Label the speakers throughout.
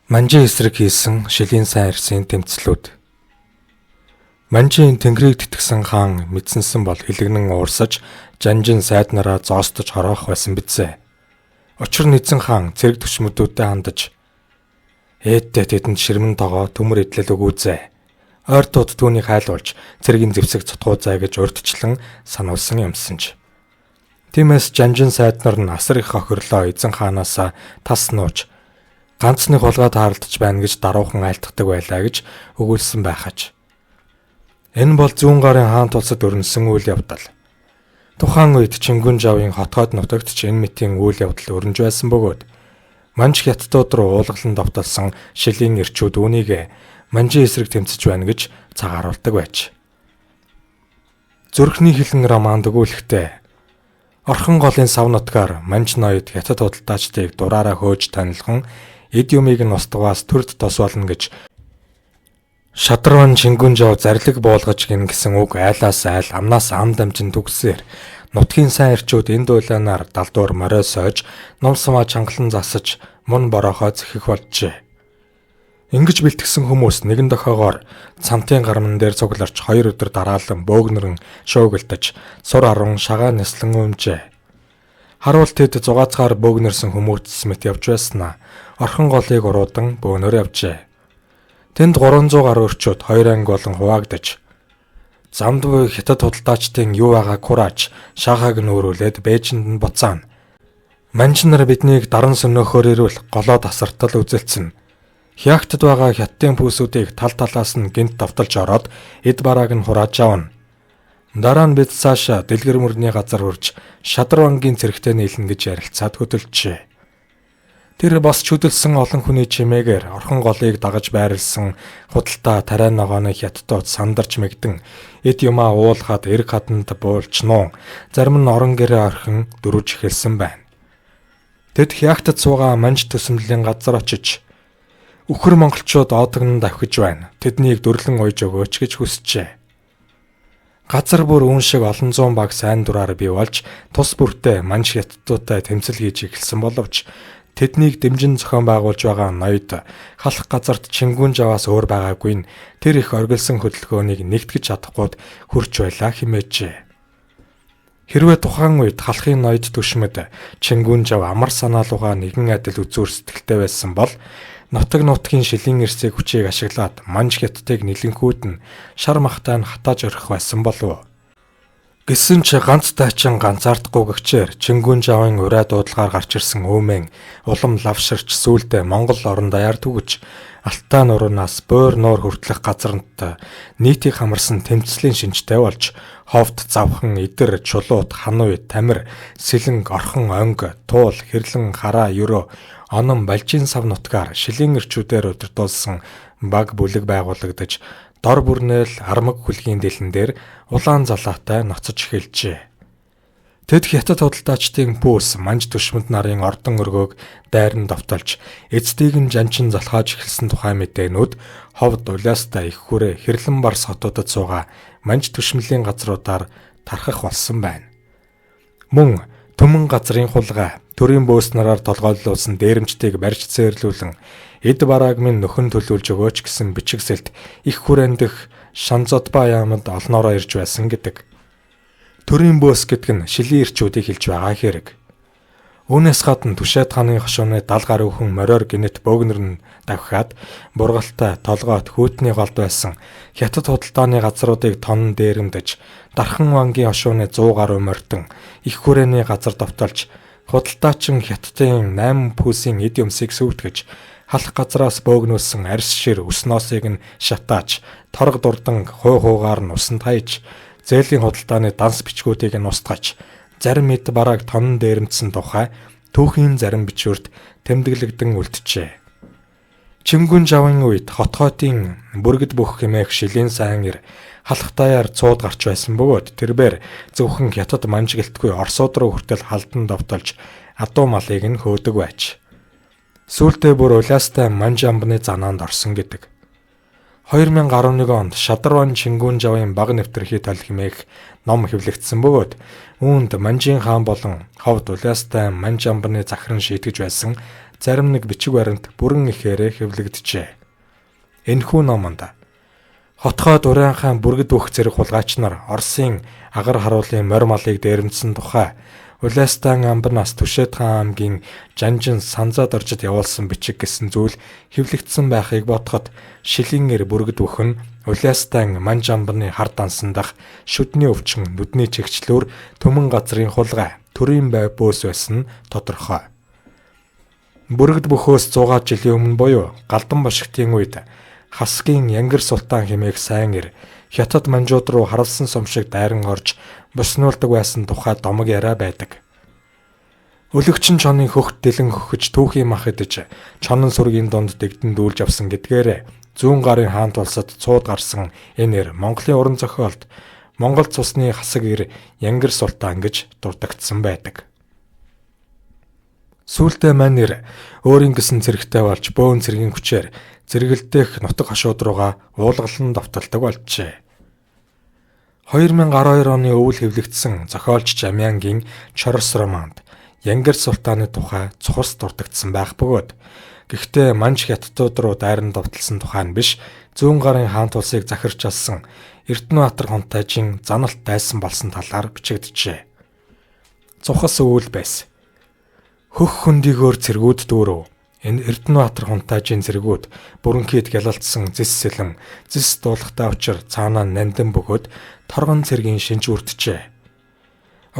Speaker 1: Манжин эсрэг хийсэн шилийн сайн арьсын тэмцлүүд. Манжин тэнгэрийг тэтгэсэн хаан мэдсэнсэн бол хилэгнэн уурсаж жанжин сайд нараа зоостож хороох байсан бизээ. Учир нь эзэн хаан цэрэг төчмөдүүдэд хандаж ээдтэй тэдэнд ширмэн тогоо төмөр эдлэл өгүүзээ. Ойртууд түүнийг хайлуулж цэргийн зэвсэг цутгуузай гэж урьдчилан сануулсан юмсан ч. Тиймээс жанжин сайд нар нь асар их хохирлоо эзэн хаанаасаа тас нууж ганц нэг хулгай тааралдаж байна гэж даруухан айлтгадаг байлаа гэж өгүүлсэн байхаж. Энэ бол зүүн гарын хаан тулсад өрнөсөн үйл явдал. Тухайн үед Чингүн жавын хотгойд нутагт ч энэ мэтийн үйл явдал өрнөж байсан бөгөөд Манж хятадууд руу уулгалан довтолсон шилийн эрчүүд үүнийг манжийн эсрэг тэмцэж байна гэж цагааруулдаг байж. Зүрхний хилэн романд өгүүлэхдээ Орхон голын сав нутгаар манж ноёд хятад худалдаачдыг дураараа хөөж танилхан эд юмыг нь устгаас төрд тос болно гэж Шадарван Чингүн жав зарлиг буулгаж гин гэсэн үг айлаас айл амнаас ам дамжин түгсээр нутгийн сайн эрчүүд энэ дуулаанаар далдуур морио сойж нум сумаа чангалан засаж мун борохоо зэхэх болжээ. Ингэж бэлтгэсэн хүмүүс нэгэн дохоогоор цамтын гарман дээр цугларч 2 өдөр дараалан бөөгнөрөн шуугилдаж сур арван шагаа нислэн өмжээ. Харуул тэд зугаацгаар бөөгнөрсөн хүмүүстс мэт явж байснаа орхон голыг уруудан бөөнөр явжээ. Тэнд 300 гаруй өрчүүд хоёр анги болон хуваагдаж замд буй хятад худалдаачдын юу байгааг хурааж шаахааг нүүрүүлээд Бээжинд нь буцаана. Манж нар биднийг даран сөнөөхөөр ирвэл голоо тасартал үзэлцэн. Хягтад байгаа хятадын пүүсүүдийг тал талаас нь гинт давталж ороод эд барааг нь хурааж авна. Дараа нь бид цаашаа дэлгэр мөрний газар хүрч Шадарвангийн цэрэгтэй нийлнэ гэж ярилцаад хөдөлжээ. Тэр бос чөдөлсөн олон хүний чимээгээр орхон голыг дагаж байрлсан худалдаа тариа ногооны хятадууд сандарч мэгдэн эд юмаа уулгаад эрг хаданд буулж нуун зарим нь орон гэрээ орхин дөрвж эхэлсэн байна. Тэд хягтад суугаа манж төсөмлийн газар очиж үхэр монголчууд одогнонд авхиж байна. Тэднийг дөрлөн уйж өгөөч гэж хүсжээ. Газар бүр үүн шиг олон зуун баг сайн дураар бий болж тус бүртээ манж хятадуудтай тэмцэл хийж эхэлсэн боловч тэднийг дэмжин зохион байгуулж байгаа ноёд халах газарт Чингүн жаваас өөр байгаагүй нь тэр их оргилсан хөдөлгөөнийг нэгтгэж чадахгүйд хүрч байлаа хэмээжээ. Хэрвээ тухайн үед халахын ноёд түшмэд Чингүн жав амар санаалууга нэгэн адил үзүүр сэтгэлтэй байсан бол нутаг нутгийн шилийн эрсийг хүчийг ашиглаад манж хятадыг нэлэнхүүд нь шар махтай нь хатааж орхих байсан болов. Гэсэн ч ганц тайчин ганцаардахгүй гэгчээр Чингүн жавын урай дуудлагаар гарч ирсэн өөмэн улам лавширч сүүлдээ Монгол орон даяар түгэж Алтай нуруунаас буур нуур хүртэлх газарт нийтийг хамарсан тэмцлийн шинжтэй болж ховд завхан идэр чулуут хануй тамир сэлэнг орхон онг туул хэрлэн хараа ерөө онон балжийн сав нутгаар шилийн эрчүүдээр удирдуулсан баг бүлэг байгуулагдаж дор бүрнээл армаг хүлгийн дэлэн дээр улаан залаатай ноцож эхэлжээ. Тэд хятад худалдаачдын пүүс манж түшмэд нарын ордон өргөөг дайран довтолж эцдийг нь жанчин залхааж эхэлсэн тухай мэдээнүүд ховд улаастай их хүрээ хэрлэн барс хотуудад суугаа манж түшмэлийн газруудаар тархах болсон байна. Мөн түмэн газрын хулгай төрийн бөөс нараар толгойлуулсан дээрэмчдийг барьж цээрлүүлэн эд барааг минь нөхөн төлүүлж өгөөч гэсэн бичигсэлт их хүрээндэх Шанзодба яамд олноороо ирж байсан гэдэг. Төрийн бөөс гэдэг нь шилийн эрчүүдийг хэлж байгаа хэрэг. Үүнээс гадна Түшээд хааны хошууны 70 гаруй хүн мориор гинэт бөөгнөр нь давхиад бургалтай толгойт хүүтний голд байсан хятад худалдааны газруудыг тонн дээрэмдэж Дархан вангийн хошууны 100 гаруй морьтон их хүрээний газар довтолж худалдаачин хятадын 8 пүүсийн эд юмсыг сүйтгэж халах газраас бөөгнүүлсэн арьс шир өснөөсийг нь шатааж торг дурдан хуу хуугаар нь усанд хаяж зээлийн худалдааны данс бичгүүдийг нь устгаж зарим эд барааг тонн дээрэмдсэн тухай түүхийн зарим бичвэрт тэмдэглэгдэн үлджээ. Чингүн жавын үед хотхойтын бүргэд бүх хэмээх шилийн сайн эр халах даяар цууд гарч байсан бөгөөд тэрбээр зөвхөн хятад манж гэлтгүй Оросууд руу хүртэл халдан довтолж адуу малыг нь хөөдөг байж. Сүүлдээ бүр улаастай манж амбны занаанд орсон гэдэг. 2011 онд Шадарван Чингүн жавын баг нэвтэрхий тал хэмээх ном хэвлэгдсэн бөгөөд үүнд Манжийн хаан болон ховд улаастай манж амбны захиран шийтгэж байсан зарим нэг бичиг баримт бүрэн ихээрээ хэвлэгджээ. Энэхүү номонд Хотхой Дуриан хаан бүргэд бүх зэрэг хулгайч нар Оросын агар харуулын морь малыг дээрэмдсэн тухай Улайстан амбнаас Түшээд хаан аймгийн Жанжин Санзаад оржид явуулсан бичиг гэсэн зүйл хэвлэгдсэн байхыг бодоход Шилийн эр бүргэд бүхэн Улайстан Манж амбны хар дансан дах шүдний өвчин нүдний чигчлүүр түмэн газрын хулгай төрийн бай бөөс байсан нь тодорхой. Бүргэд бөхөөс 100 жилийн өмнө буюу Галдан бошигтын үед Хасгийн Янгар султан хэмээх сайн эр Хятад манжууд руу харалсан сум шиг дайран орж боснуулдаг байсан тухай домог яриа байдаг. Өлөгчин чонын хөхт дэлэн хөхөж түүхийн мах идэж чонон сүргийн дунд дэгдэн дүүлж авсан гэдгээрээ зүүн гарын хаант улсад цууд гарсан энэ эр Монголын уран зохиолд Монгол цусны хасаг эр Янгар султан гэж дурдагдсан байдаг. Сүүлдээ мань эр өөрийн гэсэн цэрэгтэй болж бөөн цэргийн хүчээр зэрэгэлдэх нутаг хашууд руугаа уулгалан довтолдог болжээ. 2012 оны өвөл хэвлэгдсэн зохиолч Жамянгийн Чорос романд Янгар султааны тухай цухас дурдагдсан байх бөгөөд гэхдээ Манж хятадууд руу дайран довтолсон тухай нь биш зүүн гарын хаант улсыг захирч алсан Эрдэнэбаатар хунтайжин заналт дайсан болсон талаар бичигджээ. Цухас өвөл байсан. Хөх хөндийгөөр цэргүүд дүүрв. Энэ Эрдэнэбаатар хунтайжийн цэргүүд бүрэнхийд гялалцсан зэс сэлэн, зэс дуулахтай учир цаанаа нандин бөгөөд торгон цэргийн шинж үрджээ.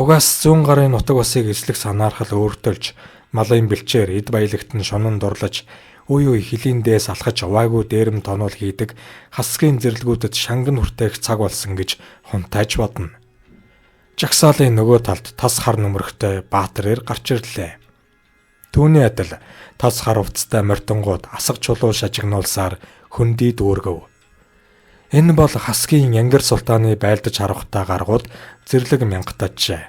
Speaker 1: Угаас зүүн гарын нутаг усыг эзлэх санаархал өөртөлж, малын бэлчээр эд баялагт нь шунан дурлаж, үе үе хөлийн дээс алхаж уваагүй дээрэм тонуул хийдэг хасгийн зэрлэгүүдэд шанган хүртээх цаг болсон гэж хунтайж бодно. Жагсаалын нөгөө талд тас хар нөмрөхтэй Баатар эр гарч ирлээ. Түүний адил тас хар увцтай морьтонгууд асга чулуу шажигнуулсаар хөндий дүүргэв. Энэ бол хасгийн Янгар султааны байлдаж харахтаа гаргууд зэрлэг мянгатаджээ.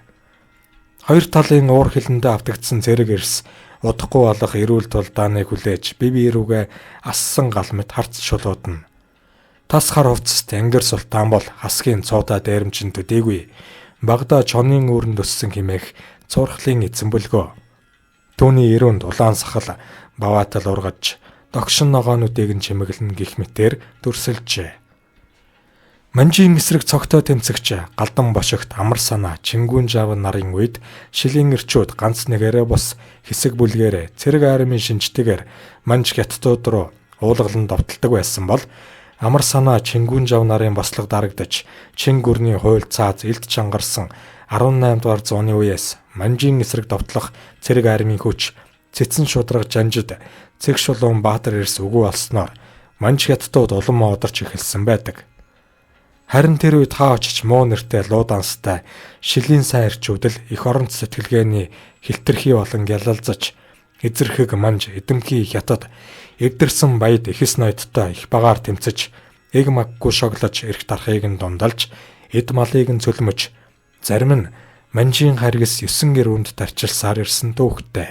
Speaker 1: Хоёр талын уур хилэндээ автагдсан зэрэг эрс удахгүй болох эрүүл тулдааныг хүлээж бие бие рүүгээ ассан гал мэт харц шулуудна. Тас хар хувцаст Янгар султан бол хасгийн цуудаа дээрэмчин төдийгүй Багдаа чонын үүрэнд өссөн хэмээх цуурхлын эзэн бөлгөө. Түүний эрүүнд улаан сахал баваатал ургаж догшин ногоонуудыг нь чимэглэн гих мэтэр дүрсэлжээ. Манжийн эсрэг цогтой тэмцэгч Галдан бошигт амар санаа Чингүн жав нарын үед шилийн эрчүүд ганц нэгээрээ бус хэсэг бүлгээрээ цэрэг армийн шинжтэйгээр манж хятадууд руу уулгалан довтолдог байсан бол амар санаа Чингүн жав нарын бослого дарагдаж Чин гүрний хууль цааз элд чангарсан 18 дугаар зууны үеэс манжийн эсрэг довтлох цэрэг армийн хүч цэцэн шударга жанжид цэг шулуун Баатар эрс үгүй болсноор манж хятадууд улам одорч эхэлсэн байдаг. Харин тэр үед хаа очиж муу нэртэй лууданстай шилийн сайн эрчүүд л эх оронт сэтгэлгээний хилтерхий болон гялалзаж эзэрхэг манж эдэмхий хятад эвдэрсэн баяд эхэс ноёдтой их багаар тэмцэж эг маггүй шоглож эрх дарахыг нь дундалж эд малыг нь цөлмөж зарим нь манжийн харгас 9 гэр үнд тарчилсаар ирсэн түүхтэй.